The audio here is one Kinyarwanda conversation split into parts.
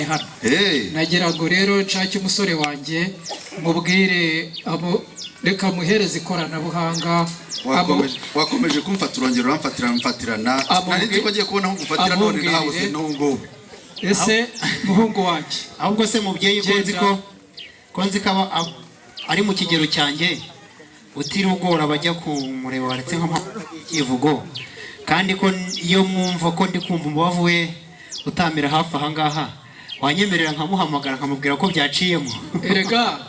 Hano Hey. nagira ngo rero nshake umusore wanjye, mubwire reka muhereze ikoranabuhanga. Wakomeje kumfata, urongera uramfatira, mfatirana. Nari nzi ko agiye kubona aho ngufatira, none Amubwirire. nahabuze n'ubu ngubu. Ese muhungu wanjye? Ahubwo se mubyeyi, ko nzi ko Genda. ko nzi ko ari mu kigero cyanjye, utiriwe ugora abajya kumureba, waretse nk'icyivugo, kandi ko iyo mwumva ko ndi kumva umubavu we utamira hafi aha ngaha, wanyemerera nkamuhamagara nkamubwira ko byaciyemo? Erega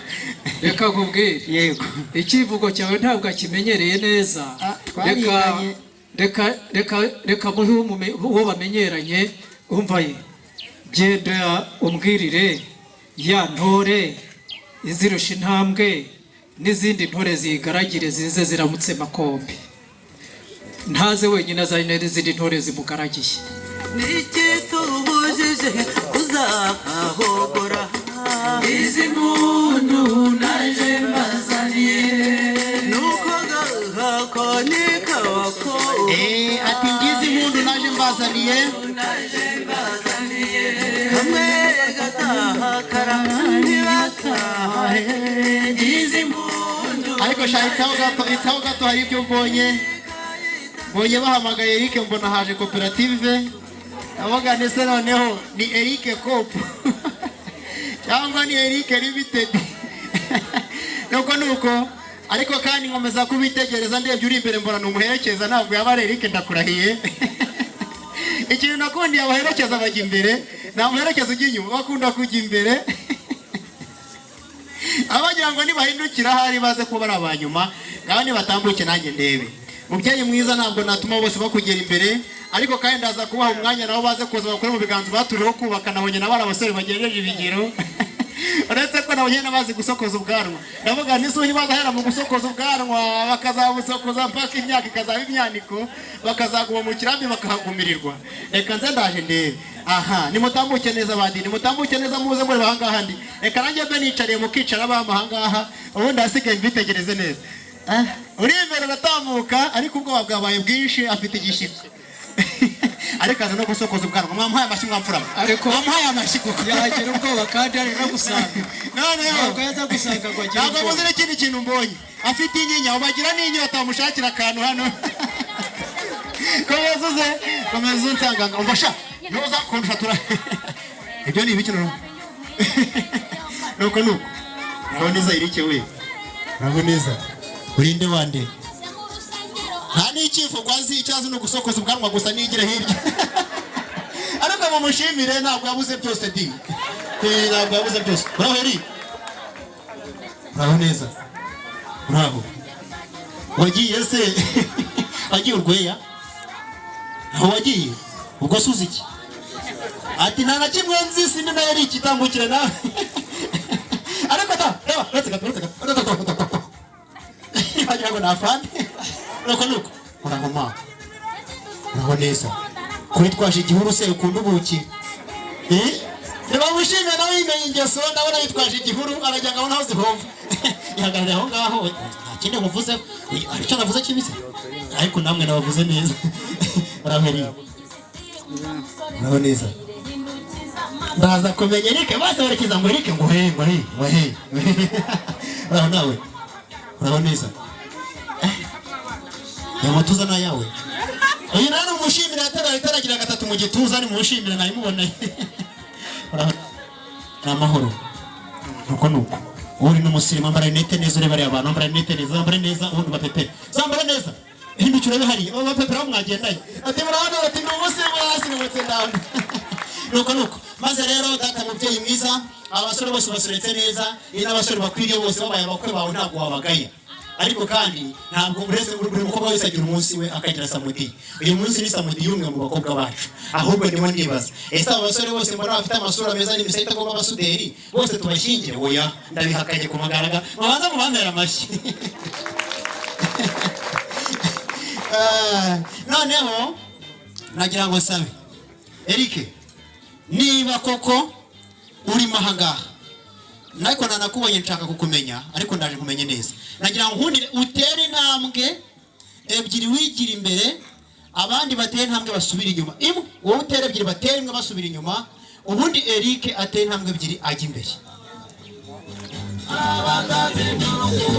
reka nkubwire. Yego. Icyivugo cyawe ntabwo akimenyereye neza. Ah, Reka twariganye. reka muhe uwo bamenyeranye. Umva ye, genda umbwirire ya ntore izirusha intambwe n'izindi ntore ziyigaragire, zize ziramutse Makombe. Ntaze wenyine, azane n'izindi ntore zimugaragiye. Niki tubujije kuzahogora? Izi mpundu naje mbazaniye. Nuko gahakoni kabako. Ati ngize impundu naje mbazaniye. Kamwe gataha kara ntibatahe. Izi mpundu. Ariko sha, itaho gato, itaho gato, hari ibyo mbonye. Bahamagaye Eric, mbona haje koperative. Ndavuga ndetse noneho ni Eric Coop cyangwa ni Eric Limited? Nuko ariko kandi nkomeza kubitegereza, ndebye uri imbere mbona ni umuherekeza, ntabwo yaba ari Eric, ndakurahiye. Ikintu nakundiye abaherekeza, bajya imbere, nta muherekeza ujya inyuma, bakunda kujya imbere, abagira ngo nibahindukira ahari baze kuba ari abanyuma. Ngaho nibatambuke nanjye ndebe. Mubyeyi mwiza, ntabwo natuma bose bakugera imbere, ariko kandi ndaza kubaha umwanya nabo baze kuza bakore mu biganza baturiho kubaka. Nabonye nabo ari abasore bagejeje ibigero, uretse ko nabonye n'abazi gusokoza ubwanwa. Ndavuga n'isuri bazahera mu gusokoza ubwanwa, bakazabusokoza mpaka imyaka ikazaba imyaniko, bakazaguma mu kirambi bakahagumirirwa. Reka nze ndaje ndebe. Aha nimutambuke neza badi, nimutambuke neza, muze mureba ahangaha ndi. Reka nanjye mbe nicariye, mukicara bama ahangaha, ubundi ahasigaye mbitegereze neza. Ah, uri imbere aratambuka, ariko ubwoba bwabaye bwinshi, afite igishyika, ariko aza no gusokoza ubwanwa. Mwamuhaye amashyi, mwamfura? Ariko mwamuhaye amashyi koko? Yagira ubwoba kandi ari no gusanga. Noneho Ntabwo yaza gusanga ngo agire ntabwo muzi ubwoba. N'ikindi kintu mbonye, afite inyinya, ubagira n'inyota, bamushakira akantu hano. Komeza uze, komeza unsanga. Umva sha, nuza kundusha tura. Ibyo ni ibiki noneho? Nuko uraho neza Eric we, uraho neza. Urinde wande? Nta n'icyivugo azi, icyo azi ni ugusokoza ubwanwa gusa. Nigire hirya, ariko mumushimire, ntabwo yabuze byose di. Ntabwo yabuze byose. Uraho Eric, uraho neza, uraho. Wagiye se? Wagiye urweya? Aho wagiye ubwo se uzi iki? Ati nta na kimwe nzi, sindi na Eric. Itambukire nawe. Ariko ta, reba, uretse gato, uretse gato, uretse gato, gato, wagira ngo ni afande. Nuko uraho ma, uraho neza. Kuri twaje igihuru se, ukunda ubuki? Eh, reba wishimye nawe, yimenye ingeso. Ndabona yitwaje igihuru, arajya ngo abone aho zihomva, ihagarare aho ngaho. Nta kindi muvuze, hari icyo navuze kibise, ariko namwe nabavuze neza. Uraho, uraho neza. Ndaza kumenya Eric bose berekeza ngo Eric, ngo he, ngo he, ngo he. Uraho nawe, uraho neza. Aya matuza ni ayawe. Uyu nawe ni umushimira, yataraye itaragira gatatu mu gituza, ni mushimira nayimuboneye. Uraho, ni amahoro. Nuko uri n'umusirimu, ambara rinete neza, ureba ariya bantu, ambara rinete neza, ambara neza, ubundi bapepere, zambara neza, hindukira urabe hariya abo bapepera aho mwagendanye. Ati murabona, ati ni umusirimu, yasirimutse ndabona. Nuko maze rero data mubyeyi mwiza, abasore bose basoretse neza, ni n'abasore bakwiriye bose, babaye abakwe bawe ntabwo wabagaya. Ariko kandi ntabwo uretse buri mukobwa wese agira umunsi we, akagira samedi. Uyu munsi ni samedi y'umwe mu bakobwa bacu. Ahubwo ndimo ndibaza, ese aba basore bose mbona bafite amasura meza n'imisaya itagomba abasuderi, bose tubashyingire? Oya, ndabihakanye ku mugaragaro. Mubanza mubambere amashyi. Ah, noneho nagira ngo sabe Eric, niba koko urimo ahangaha, ariko nanakubonye nshaka kukumenya, ariko ndaje kumenye neza. Nagira ngo nkundire utere intambwe ebyiri wigira imbere, abandi bateye intambwe basubira inyuma imwe, wowe utere ebyiri, batere imwe basubira inyuma. Ubundi Eric ateye intambwe ebyiri ajya imbere.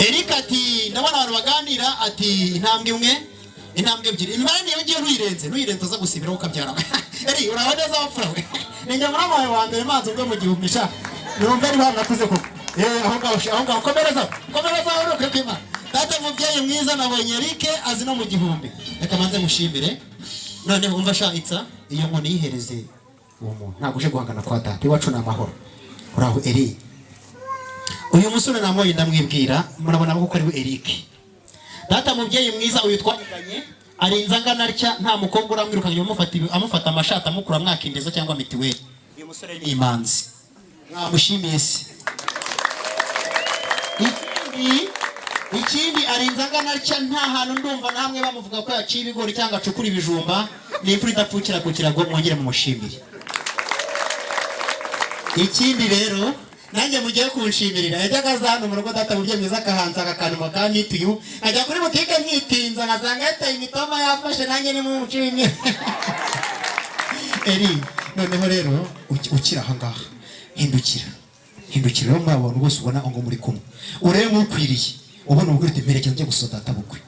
Eric ati ndabona abantu baganira, ati intambwe imwe, intambwe ebyiri, imibare niyo ngiye, ntuyirenze, ntuyirenze uza gusibiraho ukabyara. Eri, uraba neza wapfura we, ni njye murama wawe wa mbere mazi ubwo mu gihumbi sha numva ari banakuze koko. Aho ngaho sha, aho ngaho komereza, komereza aho uri kwima. Data mubyeyi mwiza, nabonye Eric azi no mu gihumbi, reka manze mushimire. Noneho umva sha, itsa iyo nkoni yihereze uwo muntu, ntabwo uje guhangana kwa data, iwacu ni amahoro. Uraho Eri? Uyu musore namubonye ndamwibwira, murabona ko ari we Eric. Data mubyeyi mwiza, uyu twanyiganye arinze angana atya, nta mukobwa uramwirukanye amufata amashati amukura amwaka indezo cyangwa mitiweli. Uyu musore ni imanzi, mwamushimiye se? Ikindi arinze angana atya, nta hantu ndumva namwe bamuvuga ko yaciye ibigori cyangwa acukura ibijumba. Ni imfura idapfukira ku kirago, mwongere mumushimire. Ikindi rero nanjye mugiye kunshimirira, yajyaga aza hano mu rugo, data mubyeyi mwiza, akahansanga akanuma ka mituyu, nkajya kuri butike nkitinza nkasanga yateye imitoma yafashe, nanjye nimumushimire. Eri, noneho rero ukiri aha ngaha, hindukira, hindukira rero muri abo bantu bose ubona ngo muri kumwe, urebe nk'ukwiriye, ubona ubwo uti mperekeza njye gusura data bukwe.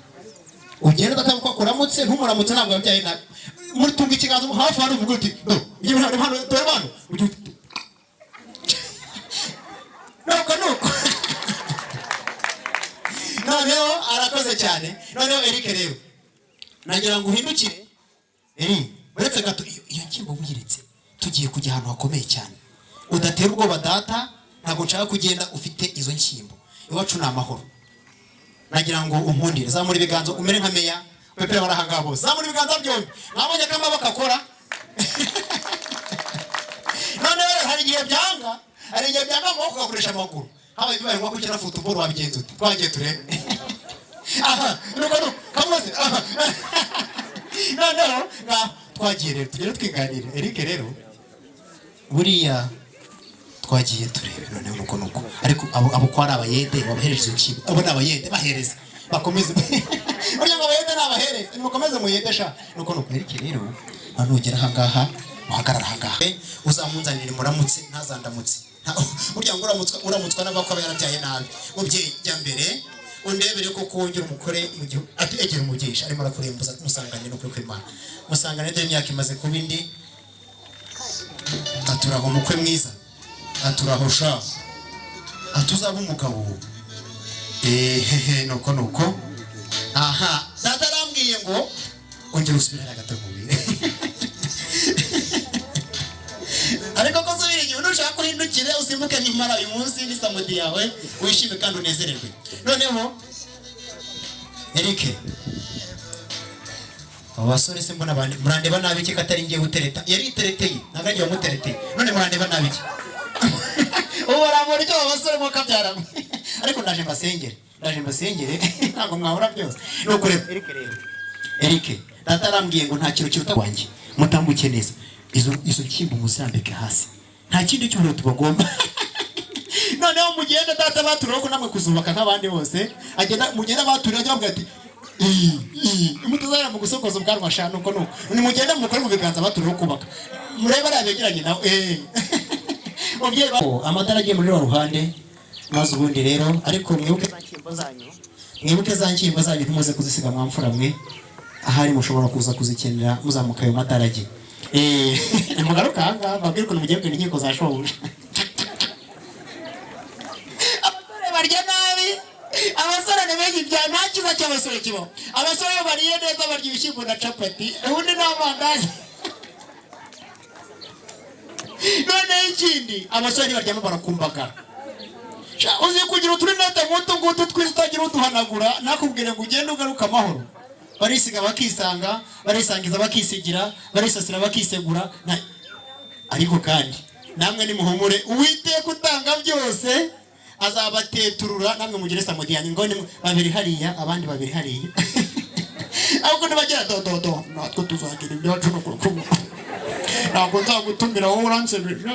Ugenda data bukwe akuramutse, ntumuramutse ntabwo yabyaye nabi. Mutunga ikiganza hafi hano, uvuga uti do ujye hano hano, dore hano, ujye uti nuko nuko. Noneho arakoze cyane. Noneho Eric rero nagira ngo uhindukire. Eri, uretse gato, iyo ngingo wiyeretse, tugiye kujya ahantu hakomeye cyane, udatera ubwoba data, ntabwo nshaka kugenda ufite izo nshyimbo, iwacu ni amahoro. Nagira ngo unkundire, zamura ibiganza umere nka meya pepera barahangaha bose, zamura ibiganza byombi, mwabonye ko amaboko akora. Noneho rero hari igihe byanga, hari igihe byanga amaboko ugakoresha amaguru, habaye bibaye ngombwa gukina football wabigenza ute? Twagiye turebe. Aha nuko nuko kamuze aha. Noneho ngaho twagiye rero, tugere twiganire. Eric rero buriya twagiye turebe, noneho nuko nuko, ariko abo ko ari abayede wabahereje izo nshyimbo, abo ni abayede, bahereze bakomeze, burya ngo abayede ni abahereze, nimukomeze muyede sha. Nuko nuko Eric rero, hano nugera aha ngaha uhagarara aha ngaha, uzamunzanire muramutse, ntazandamutse. Burya ngo uramutswa n'abakwe aba yarabyaye nabi. Mubyeyi jya mbere undebere ko wongera umukore mu gihugu, ati egera umubyeyi arimo arakurembuza, musangane no kuri kw'Imana, musangane dore imyaka imaze kuba indi. Aturaho umukwe mwiza, aturaho sha, atuzaba umugabo. Ehehe, nuko nuko. Aha data arambwiye ngo ongera usubire gato mubiri, ariko ko usubira inyuma nushaka uhindukire usimbuke nk'impara uyu munsi n'isamudi yawe, wishime kandi unezererwe. Noneho Eric, abo basore se mbona abandi murandeba nabi iki, ko atari ngiye gutereta? Yari itereteye, ntabwo agiye wamutereteye, none murandeba nabi iki? Ubu barambura icyo abo basore mukabyara, ariko ndaje mbasengere, ndaje mbasengere, ntabwo mwabura byose. Nuko rero Eric, rero Eric, data arambwiye ngo nta kintu kiruta wanjye, mutambuke neza, izo nshyimbo muzirambike hasi, nta kindi cyubahiro tubagomba. Noneho mugende data baturira ko namwe kuzubaka nk'abandi bose, agenda mugende baturira ajya bavuga ati mutazajya mu gusokoza ubwanwa sha. Nuko nuko nimugende mukore mu biganza baturira kubaka, murebe ariya begeranye nawe. Mubyeyi amatara agiye muri rwa ruhande, maze ubundi rero ariko mwibuke za nshyimbo zanyu, mwibuke za nshyimbo zanyu, ntimuze kuzisiga mwamfura mwe, ahari mushobora kuza kuzikenera muzamuka ayo madarage. Mugaruka aha ngaha mbabwire ukuntu mugiye kugenda inkiko za shobuja. Abasore barya nabi, abasore ni benshi bya nta cyiza cy'abasore kibaho. Abasore iyo bariye neza barya ibishyimbo na capati, ubundi n'amandazi. Noneho ikindi, abasore ntibaryama barakumbagara. Uzi kugira uturinete nk'utu ngutu twiza utagira uduhanagura, nakubwire ngo ugende ugaruke amahoro. Barisiga bakisanga, barisangiza bakisigira, barisasira bakisegura. Ariko kandi namwe nimuhumure, Uwiteka utanga byose azabateturura, namwe mugire samudi yanyu, ngo ni babiri hariya abandi babiri hariya, ahubwo nibagira do do do, natwe tuzagira ibyacu no kurukumu, ntabwo nzagutumira wowe uransebeje.